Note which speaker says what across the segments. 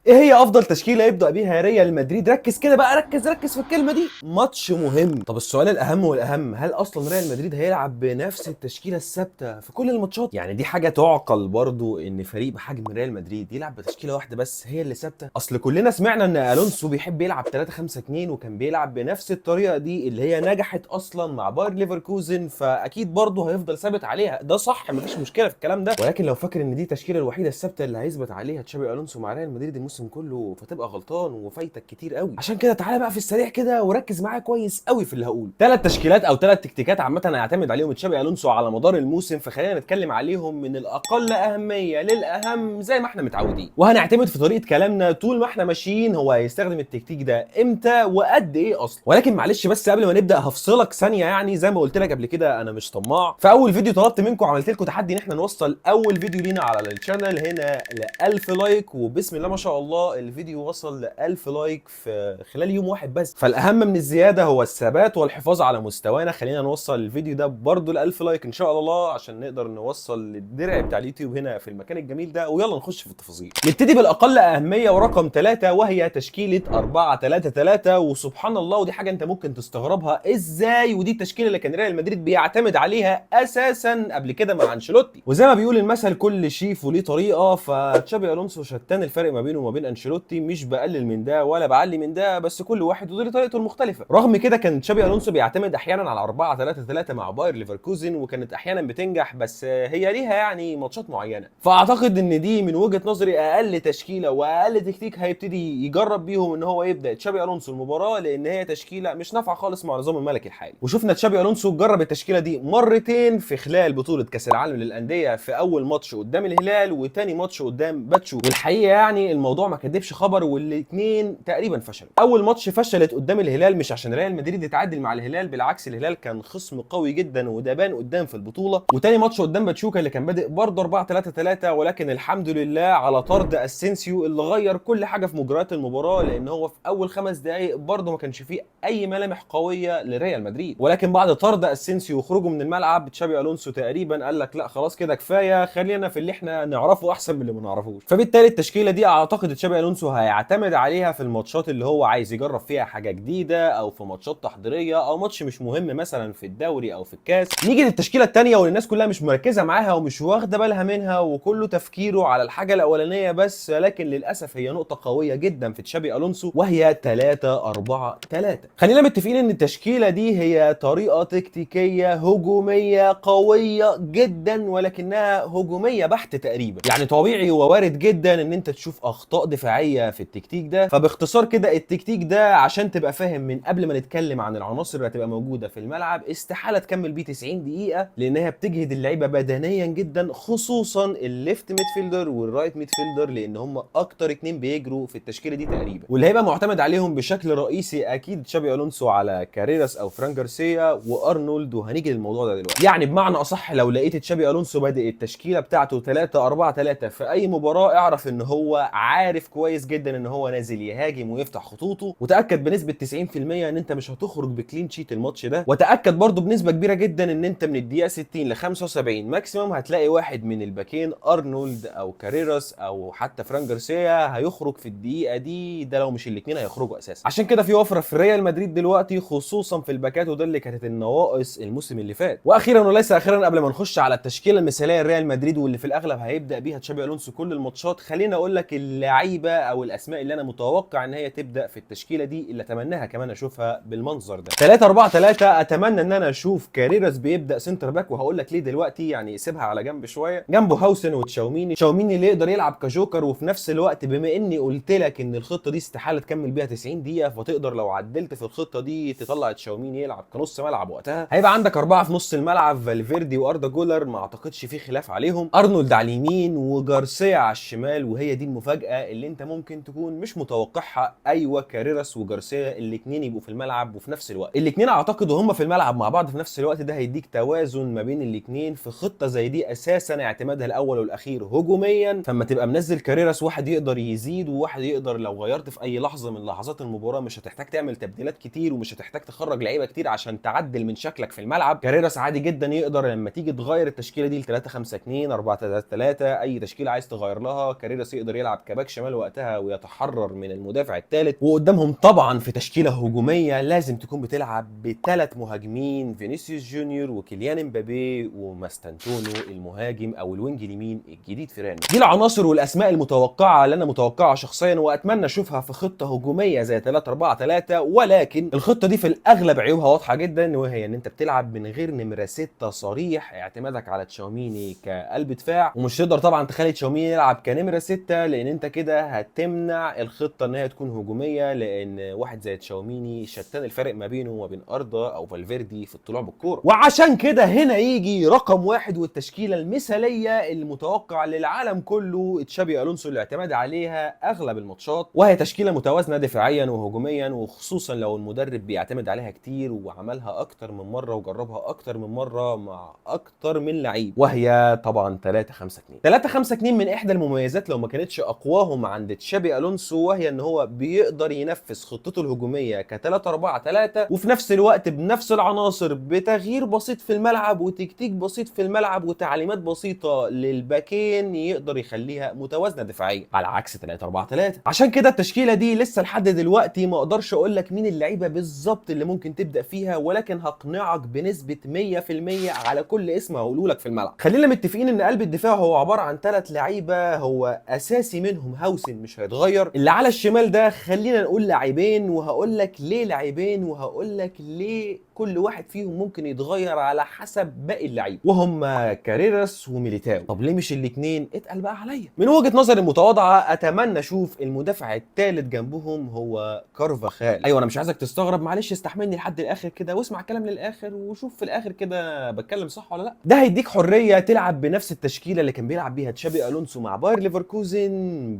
Speaker 1: ايه هي افضل تشكيله يبدا بيها ريال مدريد؟ ركز كده بقى، ركز ركز في الكلمة دي، ماتش مهم. طب السؤال الاهم والاهم، هل اصلا ريال مدريد هيلعب بنفس التشكيلة الثابتة في كل الماتشات؟ يعني دي حاجة تعقل برضو ان فريق بحجم ريال مدريد يلعب بتشكيله واحدة بس هي اللي ثابته؟ اصل كلنا سمعنا ان الونسو بيحب يلعب 3-5-2، وكان بيلعب بنفس الطريقة دي اللي هي نجحت اصلا مع باير ليفركوزن، فاكيد برضو هيفضل ثابت عليها. ده صح، مفيش مشكلة في الكلام ده، ولكن لو فاكر ان دي التشكيلة الوحيدة الثابتة اللي هيثبت عليها تشابي الونسو مع ريال مدريد الموسم كله، فتبقى غلطان وفايتك كتير قوي. عشان كده تعالى بقى في السريع كده وركز معايا كويس قوي في اللي هقوله. ثلاث تشكيلات او ثلاث تكتيكات عامة هيعتمد عليهم تشابي الونسو على مدار الموسم، فخلينا نتكلم عليهم من الاقل اهمية للاهم زي ما احنا متعودين، وهنعتمد في طريقه كلامنا طول ما احنا ماشيين هو هيستخدم التكتيك ده امتى وقد ايه اصلا. ولكن معلش بس قبل ما نبدا هفصلك ثانيه، يعني زي ما قلت لك قبل كده انا مش طماع. في اول فيديو طلبت منكم، عملت لكم تحدي ان احنا نوصل اول فيديو لينا على ال channel هنا ل 1000 like، وبسم الله ما شاء الله الفيديو وصل ل 1000 like في خلال يوم واحد بس. فالاهم من الزيادة هو الثبات والحفاظ على مستوانا. خلينا نوصل الفيديو ده برده ل 1000 like ان شاء الله عشان نقدر نوصل للدرع بتاع اليوتيوب هنا في المكان الجميل ده. ويلا نخش في التفاصيل. نبتدي بالاقل اهمية ورقم 3، وهي تشكيله 4-3-3. وسبحان الله، ودي حاجة انت ممكن تستغربها ازاي، ودي التشكيلة اللي كان ريال مدريد بيعتمد عليها اساسا قبل كده مع انشيلوتي. وزي ما بيقول المثل كل شيف وليه طريقه، فتشابي الونسو شتان الفرق ما بينه وما بين انشيلوتي. مش بقلل من ده ولا بعلي من ده، بس كل واحد وليه طريقته المختلفة. رغم كده كان تشابي الونسو بيعتمد احيانا على 4-3-3 مع باير ليفركوزن، وكانت احيانا بتنجح، بس هي ليها يعني ماتشات معينة. فاعتقد ان دي من وجهه نظري اقل تشكيله واقل تكتيك هيبتدي يجرب بيهم ان هو يبدا تشابي الونسو المباراة، لان هي تشكيله مش نافعة خالص مع نظام الملكي الحالي. وشفنا تشابي الونسو جرب التشكيلة دي مرتين في خلال بطوله كاس العالم للاندية، في اول ماتش قدام الهلال وتاني ماتش قدام باتشوكا. والحقيقة يعني الموضوع ما كدبش خبر، والاثنين تقريبا فشلوا. اول ماتش فشلت قدام الهلال مش عشان ريال مدريد اتعادل مع الهلال، بالعكس الهلال كان خصم قوي جدا وده بان قدام في البطولة. وتاني ماتش قدام باتشوكا اللي كان بادئ برضه 4-3-3، ولكن الحمد لله على طرد اسينسيو اللي غير كل حاجة في مجريات المباراة، لان هو في اول 5 دقائق برضه ما كانش فيه اي ملامح قوية لريال مدريد. ولكن بعد طرد اسينسيو وخروجه من الملعب، تشابي الونسو تقريبا قال لك لا خلاص كده كفاية، خلينا في اللي احنا نعرفه احسن من اللي ما نعرفوش. فبالتالي التشكيلة دي اعتقد تشابي الونسو هيعتمد عليها في الماتشات اللي هو عايز يجرب فيها حاجة جديدة، او في ماتشات تحضيرية، او ماتش مش مهم مثلا في الدوري او في الكاس. نيجي للتشكيله الثانية واللي الناس كلها مش مركزه معاها ومش واخده بالها منها، وكله تفكيره على الحاجة الاولانية بس، لكن للاسف هي نقطة قوية جدا في تشابي الونسو، وهي 3-4-3. خلينا متفقين ان التشكيلة دي هي طريقه تكتيكية هجومية قوية جدا، ولكنها هجومية بحت تقريبا. يعني طبيعي ووارد جدا ان انت تشوف اخطاء دفاعية في التكتيك ده. فباختصار كده التكتيك ده عشان تبقى فاهم من قبل ما نتكلم عن العناصر اللي هتبقى موجودة في الملعب، استحالة تكمل بيه 90 دقيقة، لانها بتجهد اللعيبة بدنيا جدا، خصوصا ال left midfielder وال right midfielder، لان هم اكتر اتنين بيجروا في التشكيلة دي تقريبا، واللي هيبقى معتمد عليهم بشكل رئيسي اكيد تشابي الونسو على كاريراس او فران جارسيا وارنولد، وهنيجي للموضوع ده دلوقتي. يعني بمعنى اصح لو لقيت تشابي الونسو بادئ التشكيلة بتاعته 3-4-3 في اي مباراة، اعرف ان هو عارف كويس جدا ان هو نازل يهاجم ويفتح خطوطه، وتاكد بنسبة 90% ان انت مش هتخرج ب clean sheet الماتش ده، وتاكد برضو بنسبة كبيرة جدا ان انت من الدقيقة 60 ل 75 maximum هتلاقي واحد من الباكين ارنولد او كاريراس او حتى فران جارسيا هيخرج في الدقيقة دي، ده لو مش الاثنين هيخرجوا اساسا. عشان كده في وفرة في ريال مدريد دلوقتي خصوصا في الباكات، وده اللي كانت النواقص الموسم اللي فات. واخيرا وليس اخيرا، قبل ما نخش على التشكيلة المثالية لريال مدريد واللي في الاغلب هيبدا بيها تشابي الونسو كل الماتشات، خلينا اقول لك اللعيبة او الاسماء اللي انا متوقع ان هي تبدا في التشكيلة دي، اللي اتمناها كمان اشوفها بالمنظر ده. 3-4-3، اتمنى ان انا اشوف كاريراس بيبدا center back، وهقول لك ليه دلوقتي، يعني سيبها على جنب شوية. جنبه هاوسن وتشاوميني، تشاوميني اللي يقدر يلعب كجوكر، وفي نفس الوقت بما اني قلت لك ان الخطة دي استحالة تكمل بيها 90 دقيقة، فتقدر لو عدلت في الخطة دي تطلع تشاوميني يلعب كنص ملعب وقتها. هيبقى عندك 4 في نص الملعب، فالفيردي واردا جولر ما اعتقدش في خلاف عليهم، ارنولد على اليمين وجارسيا على الشمال، وهي دي المفاجاة اللي انت ممكن تكون مش متوقعها. ايوه كاريراس وجارسيا الاثنين يبقوا في الملعب وفي نفس الوقت، الاثنين اعتقد وهم في الملعب مع بعض في نفس الوقت، ده هيديك توازن ما بين الاثنين في خطه زي دي اساسا اعتمادها الاول والاخير هجوميا. فما تبقى منزل كاريراس واحد يقدر يزيد وواحد يقدر لو غيرت في اي لحظة من لحظات المباراة مش هتحتاج تعمل تبديلات كتير ومش هتحتاج تخرج لعيبة كتير عشان تعدل من شكلك في الملعب. كاريراس عادي جدا يقدر لما تيجي تغير التشكيلة دي ل 3-5-2 4-3-3 اي تشكيله عايز تغير لها، كاريراس يقدر يلعب كباك شمال الشمال وقتها ويتحرر من المدافع الثالث. وقدامهم طبعا في تشكيله هجومية لازم تكون بتلعب بثلاث مهاجمين، فينيسيوس جونيور وكيليان امبابي وماستانتونو المهاجم او ال wing اليمين الجديد في ريال. دي العناصر والاسماء المتوقعة اللي انا متوقعها شخصيا واتمنى اشوفها في خطه هجومية زي 3-4-3. ولكن الخطة دي في الاغلب عيوبها واضحة جدا، وهي ان انت بتلعب من غير نمره 6 صريح، اعتمادك على تشاوميني كقلب دفاع، ومش تقدر طبعا تخلي تشاوميني يلعب كنمره 6 لان انت كده هتمنع الخطة ان هي تكون هجوميه، لان واحد زي تشاوميني شتان الفرق ما بينه وما بين اردا او فالفيردي في الطلوع بالكوره. وعشان كده هنا يجي رقم 1 والتشكيله المثالية المتوقع للعالم كله تشابي الونسو الاعتماد عليها اغلب الماتشات، وهي تشكيله متوازنة دفاعيا وهجوميا، وخصوصا لو المدرب بيعتمد عليها كتير وعملها اكتر من مرة وجربها اكتر من مرة مع اكتر من لعيب، وهي طبعا 3-5-2. 3-5-2 من احدى المميزات لو ما كانتش اقواهم عند تشابي الونسو، وهي ان هو بيقدر ينفذ خطته الهجومية ك 3-4-3 وفي نفس الوقت بنفس العناصر بتغيير بسيط في الملعب وتكتيك بسيط في الملعب وتعليمات بسيطة للباكين يقدر يخليها متوازنة دفاعيا على عكس 3-4-3. عشان كده التشكيلة دي لسه لحد دلوقتي ما اقدرش اقول لك مين اللعيبة بالظبط اللي ممكن تبدا فيها، ولكن هقنعك بنسبة 100% على كل اسم هقوله لك في الملعب. خلينا متفقين ان قلب الدفاع هو عبارة عن 3 لعيبة هو اساسي منهم هاوسن مش هيتغير. اللي على الشمال ده خلينا نقول لاعبين، وهقول لك ليه لاعبين وهقول لك ليه كل واحد فيهم ممكن يتغير على حسب باقي اللعيبة، وهم كاريراس وميليتاو. طب ليه مش الاثنين؟ اتقل بقى عليا. من وجهه نظري المتواضعة اتمنى اشوف المدافع الثالث جنبهم هو كارفاخال. ايوه انا مش عايزك تستغرب، معلش استحملني لحد الاخر كده واسمع الكلام للاخر وشوف في الاخر كده بتكلم صح ولا لا. ده هيديك حرية تلعب بنفس التشكيلة اللي كان بيلعب بيها تشابي الونسو مع باير ليفركوزن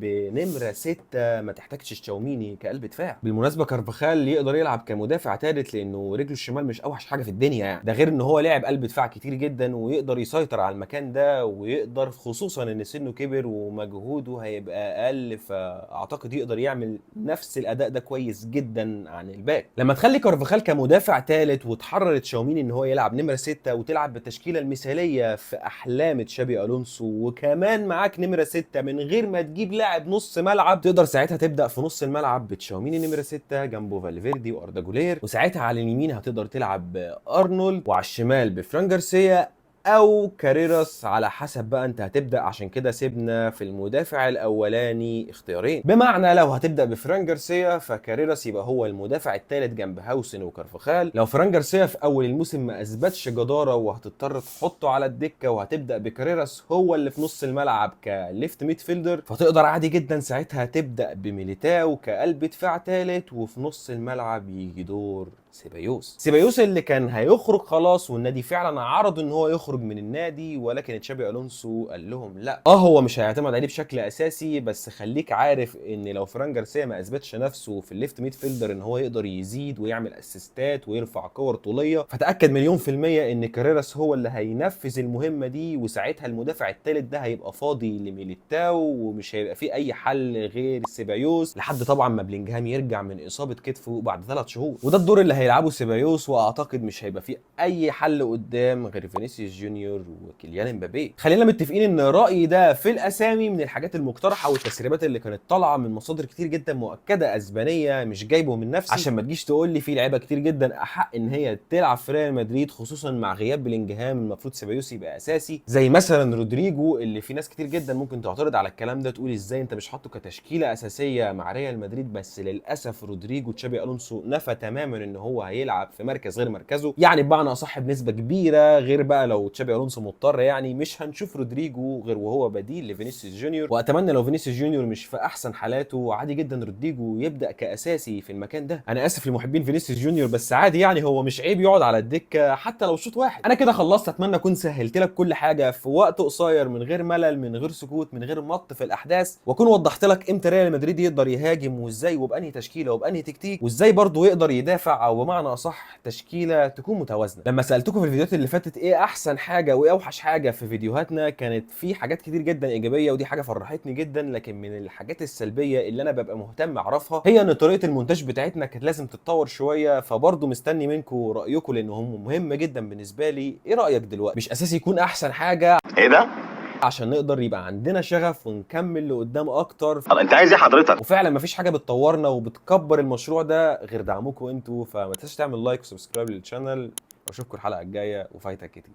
Speaker 1: بنمره 6، ما تحتاجش تشاوميني كقلب دفاع. بالمناسبة كارفاخال يقدر يلعب كمدافع ثالث لانه رجله الشمال مش اوحش حاجة في الدنيا يعني، ده غير ان هو لعب قلب دفاع كتير جدا ويقدر يسيطر على المكان ده، ويقدر خصوصا ان سنة كبر ومجهوده هيبقى اقل، فاعتقد يقدر يعمل نفس الاداء ده كويس جدا عن الباك. لما تخلي كارفاخال كمدافع ثالث وتحرر تشاوميني ان هو يلعب نمره 6 وتلعب بالتشكيله المثالية في احلام تشابي الونسو، وكمان معاك نمره 6 من غير ما تجيب لاعب نص ملعب، تقدر ساعتها تبدا في نص الملعب بتشاوميني نمره 6 جنبه فالفيردي واردا جولير، وساعتها على اليمين هتقدر تلعب بارنولد وعلى الشمال بفران جارسيا او كاريراس على حسب بقى انت هتبدا. عشان كده سيبنا في المدافع الاولاني اختيارين، بمعنى لو هتبدا بفران جارسيا فكاريراس يبقى هو المدافع الثالث جنب هاوسن وكارفاخال. لو فران جارسيا في اول الموسم ما اثبتش جداره وهتضطر تحطه على الدكة وهتبدا بكاريراس هو اللي في نص الملعب ك left midfielder، فتقدر عادي جدا ساعتها تبدا بميليتاو كقلب دفاع ثالث، وفي نص الملعب يجي دور سيبايوس. سيبايوس اللي كان هيخرج خلاص، والنادي فعلا عرض ان هو يخرج من النادي، ولكن تشابي الونسو قال لهم لا، هو مش هيعتمد عليه بشكل اساسي، بس خليك عارف ان لو فران جارسيا ما اثبتش نفسه في ال left midfielder ان هو يقدر يزيد ويعمل اسيستات ويرفع كور طوليه، فتاكد 1,000,000% ان كاريراس هو اللي هينفذ المهمة دي، وساعتها المدافع الثالث ده هيبقى فاضي لميليتاو ومش هيبقى فيه اي حل غير سيبايوس لحد طبعا ما بلينجهام يرجع من اصابه كتفه بعد 3 شهور. وده الدور اللي هيلعبه سيبايوس، واعتقد مش هيبقى فيه اي حل قدام غير فينيسيوس جونيور وكيليان امبابي. خلينا متفقين ان رايي ده في الاسامي من الحاجات المقترحة والتسريبات اللي كانت طالعه من مصادر كتير جدا مؤكدة اسبانية، مش جايبه من نفسي، عشان ما تجيش تقول لي في لعيبة كتير جدا احق ان هي تلعب في ريال مدريد، خصوصا مع غياب بلينجهام المفروض سيبايوس يبقى اساسي، زي مثلا رودريجو اللي في ناس كتير جدا ممكن تعترض على الكلام ده، تقول ازاي انت مش حاطه كتشكيله اساسية مع ريال مدريد، بس للاسف رودريجو تشابي الونسو نفى تماما ان هو هيلعب في مركز غير مركزه، يعني بمعنى اصح بنسبة كبيرة، غير بقى لو تشابي الونسو مضطر، يعني مش هنشوف رودريجو غير وهو بديل لفينيسيوس جونيور. واتمنى لو فينيسيوس جونيور مش في احسن حالاته عادي جدا رودريجو يبدا كاساسي في المكان ده. انا اسف لمحبين فينيسيوس جونيور، بس عادي يعني هو مش عيب يقعد على الدكة حتى لو شوط واحد. انا كده خلصت، اتمنى اكون سهلت لك كل حاجة في وقت قصير من غير ملل، من غير سكوت، من غير مط في الاحداث، واكون وضحت لك امتى ريال مدريد يقدر يهاجم وازاي وبانهي تشكيله وبانهي تكتيك، وازاي برضه يقدر يدافع، او بمعنى اصح تشكيله تكون متوازنة. لما سالتكم في الفيديوهات اللي فاتت ايه احسن حاجة وايه اوحش حاجة في فيديوهاتنا، كانت في حاجات كتير جدا ايجابية ودي حاجة فرحتني جدا، لكن من الحاجات السلبية اللي انا ببقى مهتم اعرفها هي ان طريقه المونتاج بتاعتنا كانت لازم تتطور شوية. فبرضه مستني منكم رايكم لان هم مهم جدا بالنسبة لي. ايه رايك دلوقتي؟ مش اساسي يكون احسن حاجة.
Speaker 2: ايه ده؟
Speaker 1: عشان نقدر يبقى عندنا شغف ونكمل لقدام اكتر.
Speaker 2: طب انت عايز ايه حضرتك؟
Speaker 1: وفعلا مفيش حاجة بتطورنا وبتكبر المشروع ده غير دعمكم انتوا، فما تنساش تعمل like و subscribe لل channel، واشوفكم الحلقة الجاية وفايتك كتير.